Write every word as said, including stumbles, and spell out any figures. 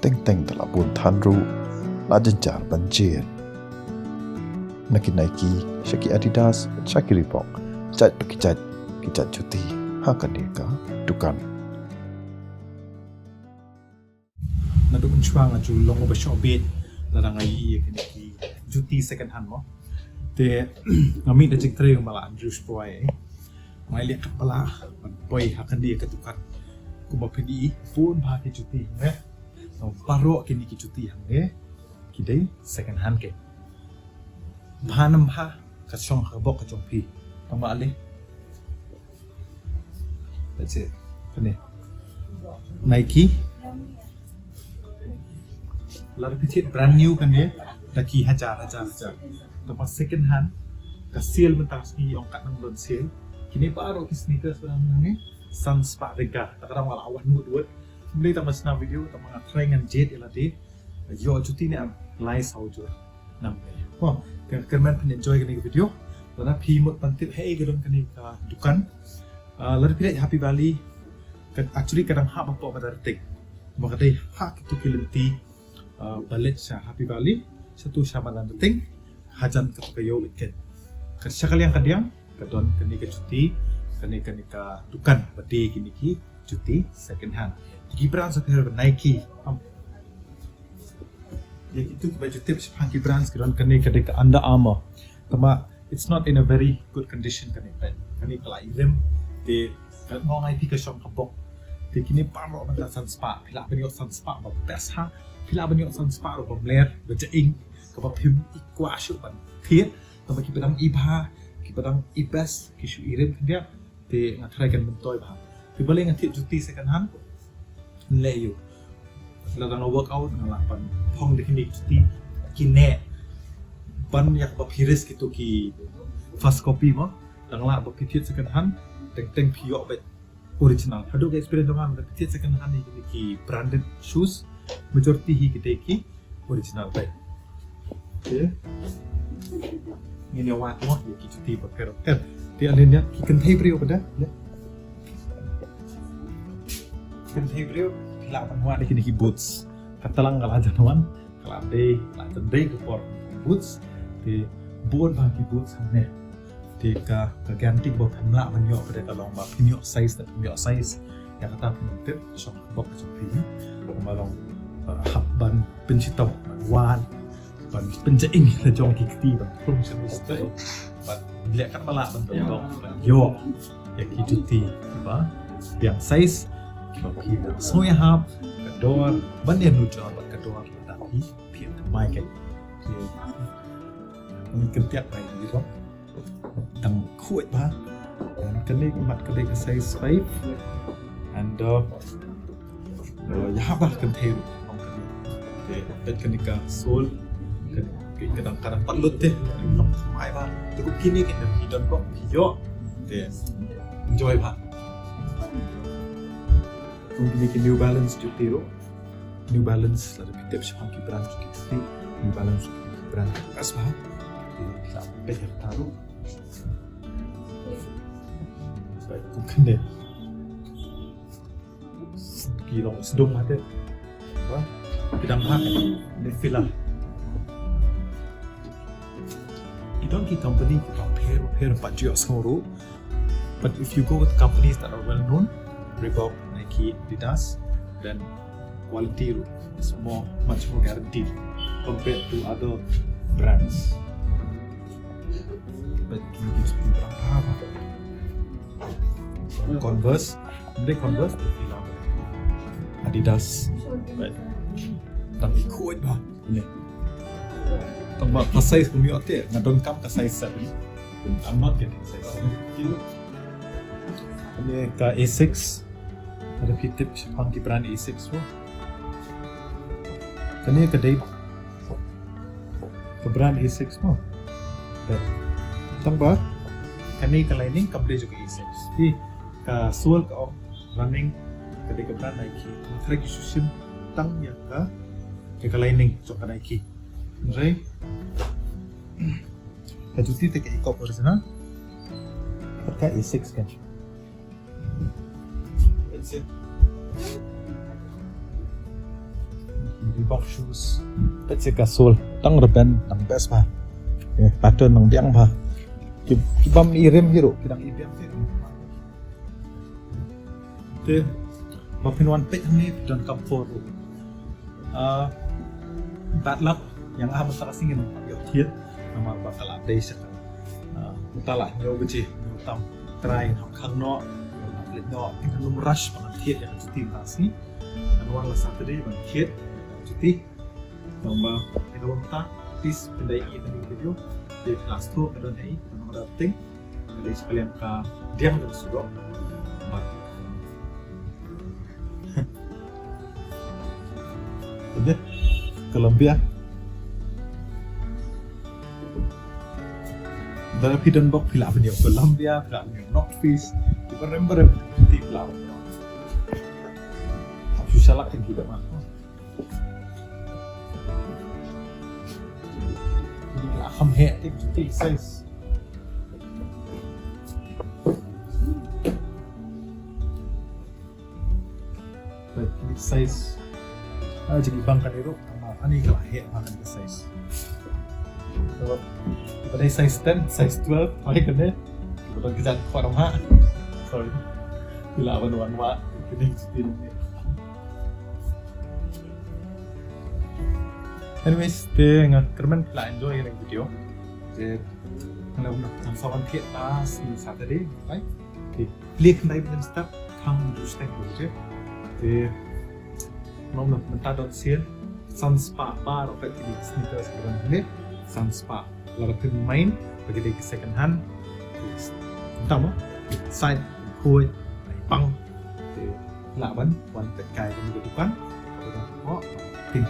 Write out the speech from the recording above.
Teng teng te la bun than ruh, la jynjar ban jied. Na ki Nike, sha ki Adidas, sha ki Reebok, jait pa ki jait, ki jait juti ha kane ka dukan. Naduh mynshuwa nga ju long uba shoh bit lada nga ïohi ïa kine ki juti second hand mo. Te nga mih da jingtrei ma la Andrew Shpoi. Nga ïaleh katba lah ban poi ha kane ka dukan. Kumba phi i bun bha ki juti hangne. Baroh kine ki juti hangne ki dei second hand ki. Bha ne ym bha ka shong ha ka bok ka jong phi. Tang ba ale. That's it. Kane Nike. Lada phi thied brand new kane da ki hajar hajar hajar. Tang ba second hand ka sale mynta ka sngi ong kat nang don sale. Kine baroh ki sneakers ba nang ne san spah tyngka. Ta ka dang wala wan mut wut. Mlei tang ba sna video tang ba nga try ngan jied ïa lade. Ïoh juti ne em lai saw jur. Nam ne. Oh, ka kyrmen phin enjoy kane ka video. Lada phi mut ban tip hei ka don kane ka dukan. Ah, lada phi leit Happy Valley. Ka actually ka dang hap hapoh Madan Rting. Ma ka dei ha kitu ki lynti, ah, ba leit sha Happy Valley, sha tu sha Madan Rting. Hajan ka ka ïoh leit ken. Ka sha ka liang ka diang ka don kane ka juti, kane kane ka dukan ba dei kine ki juti second hand. Ki brand sa pher Nike. Am. Ïa kitu kiba ju tip shaphang ki brands ki don kane ka dei ka Under Armour. Tangba it's not in a very good condition kane. Kane ka la i rim te ka ong ai phi ka shong ka bok. Te kine baroh mynta san spah, phi lah ban ïoh san spah ba best ha. Phi lah ban ïoh san spah ruh ba mler ba jaing kaba phim i kwah shuh ban thied. Tangba kiba dang i bha, kiba dang i best ki shu i rim khyndiat. Te nga try kan myntoi bha. Te balei nga thied juti second hand? Leh ïa u. Lada nga workout nga lah ban phong da kine ki juti kine. Ban ïa ba phi risk kitu ki fast copy mo. Dang lah ba phi thied second hand, teng teng phi ïoh beit original. Haduh ka experience jong nga, lada phi thied second hand ïa kine ki branded shoes, majority hi ki dei ki original beit. Okay. Ngin ïa wad mo ïa ki juti ba pher pher. Te ale ïa ki kynthei briew pat de. Kynthei briew phi lah ban wad ïa kine ki boots. Kata lang ka la jan wan, ka la dei, la jan dei ka por boots. Te bun bha ki boots hangne. Te ka, ka guarantee ba phin lah ban ïoh pat de ka long ba phin ïoh size, da phin ïoh size. Ïa kata phin tip shong bok shong phi. Ba long, uh, hap ban pynshitom, ban wan, ban pynjaing la jong ki kti ban plung sha u stai. Ban leh katba lah ban dong dong ban ïoh ïa ki juti kiba biang size, kiba phi da sngew ïahap ka dor ban ïanujor bad ka dor lada phi phi thymmai ka. Ngi kyntiat bai ngi dong. Dang khuid bha. And kane ka mat ka dei ka size five. And, uh, uh, ïahap bha kynthei ruh. Te peit kane ka sole. Ka, ka, ka dang, ka dang pat lut te. Dang thymmai bha. Te ruh kine kine ki don bok ki ïoh. Te enjoy bha. Kum kine ki New Balance juti ruh. New Balance, lada phi tip shaphang ki brand ki juti, New Balance ki brand best bha. Ki la peit ha kata ruh. Kum kane. Ki long sdung ha te. Ba? Ki dang ha ne Fila. Ki don ki company kiba pher pher pat ju ïohsngew ruh. But if you go with companies that are well known, Reebok, Nike, Adidas, then quality ruh is more, much more guaranteed compared to other brands. But ki, ki, ki, Converse, ym dei Converse, Adidas. Right. Tang i khuid bha. Ni. Tang ba ka size kum ïoh te, nga don kam ka size seven. I'm not getting size seven. Ni ka Asics. Ada phi tip shaphang ki brand Asics mo. Kane ka dei ka brand Asics mo. Tang ba kane ka lining kam dei jong ka Asics. Hi ka sole ka ong Running, ka dei ka brand Nike. Nga tharai ki shu shim tang ïa ka, ïa ka lining jong ka Nike. Hynrei ka juti te ka i kop original. Ka Asics kan. That's it. Reebok shoes. Peit sha ka sole. Tang rben, tang best bha. Eh, pattern nang biang bha. Ki, ki bym i rim hi ruh, ki dang i biang hi. Te, ba phin wan peit hangne, phi donkam por ruh. Ah, bad luck, ïa nga mynta ka sngi ngam ïoh thied, namar ba ka la dei sha ka. Ah, mynta la hynñiew baje, hynñiew tam. Trai ngan khang noh, ngan leit noh, te ngan ym rush ba ngan thied ïa ka juti mynta ka sngi. Ngan wan la Saturday ban thied ïa ka juti. Tang ba ïa ka mynta, please pyndonkam ïa kane ka video. Te last tu ka don ei, ka don ka ting. Ka dei sha ka liang ka diang jong sdok. Ba. Ade, Columbia. Dara phi don bok phi lah ban ïoh Columbia, phi lah ban ïoh North Face. Phi ba rem ba rem phi lah ban ïoh. Hap shu shalak kan kita mah. Lah kham heh tik tik size. Baik, ini size. Ah, jadi bang kan itu, ama ani ka la heh bha kane ka size. Kalau kita dei size ten, size twelve, baik kan deh. Kita dei kejat kuat ha. Sorry. Bila awan wan wa, ini ini. Anyways, te nga kyrmen phi la enjoy ïa kane ka video. Te nga la wan sa wan thied last Saturday, right? Te plie khyndai million step, kham ju step ko je. Te nom na mynta don sale, san spah baroh peit kine sneakers ki don hangne, san spah. Lada phin main, ba ki dei ki second hand. Mynta mo, side, khuid, pang. Te lah ban wan peit kai kane ka dukan. Ka dukan ko, tin.